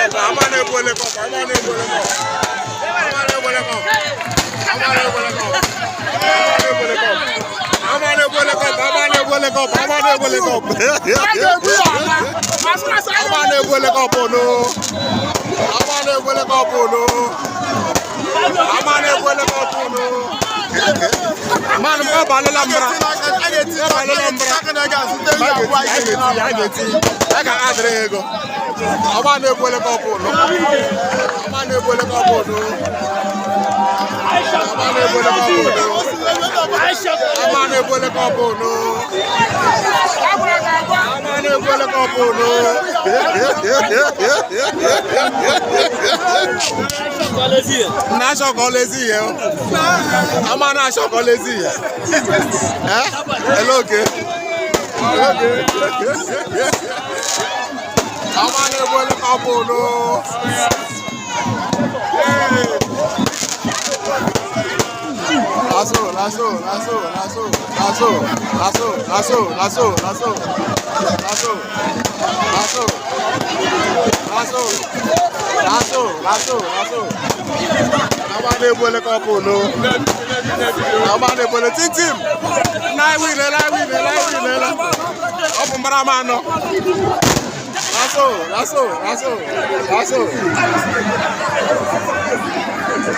Cup, ama na-egbu ele cup, ama na-egbu ele cup. Ama na-egbu ele cup. Ama na-egbu ele cup. Ama na-egbu ele cup. Ama na-egbu ele cup, ama na-egbu ele cup. Ama na-egbu ele cup no. Ama na-egbu ele cup no. Ama na-egbu ele cup no. Mmanụ m ọ balịla mbara. Ọ balịla mbara. A ga-eti, a ga-adịrị ya ego. Ọma na-egbu ele cup no. Ọma na-egbu ele cup no. Ọma na-egbu ele cup no. Ọma na-egbu ele cup no. Ọma na-egbu ele cup no. Na achọkọlezi ihe. Ọma na-achọkọlezi ihe. Eh? Hello, okay. Okay. Ọma na-egbu ele cup no. Lasso, lasso, lasso, lasso, lasso, lasso, lasso, lasso, lasso, lasso, lasso, lasso, lasso, lasso, lasso. Ọma na-egbu ele cup no. Ọma na-egbu ele tintim. Na iwu ilela, iwu ilela, iwu ilela. Ọ bụ mbara ama anọ. Lasso, lasso, lasso, lasso.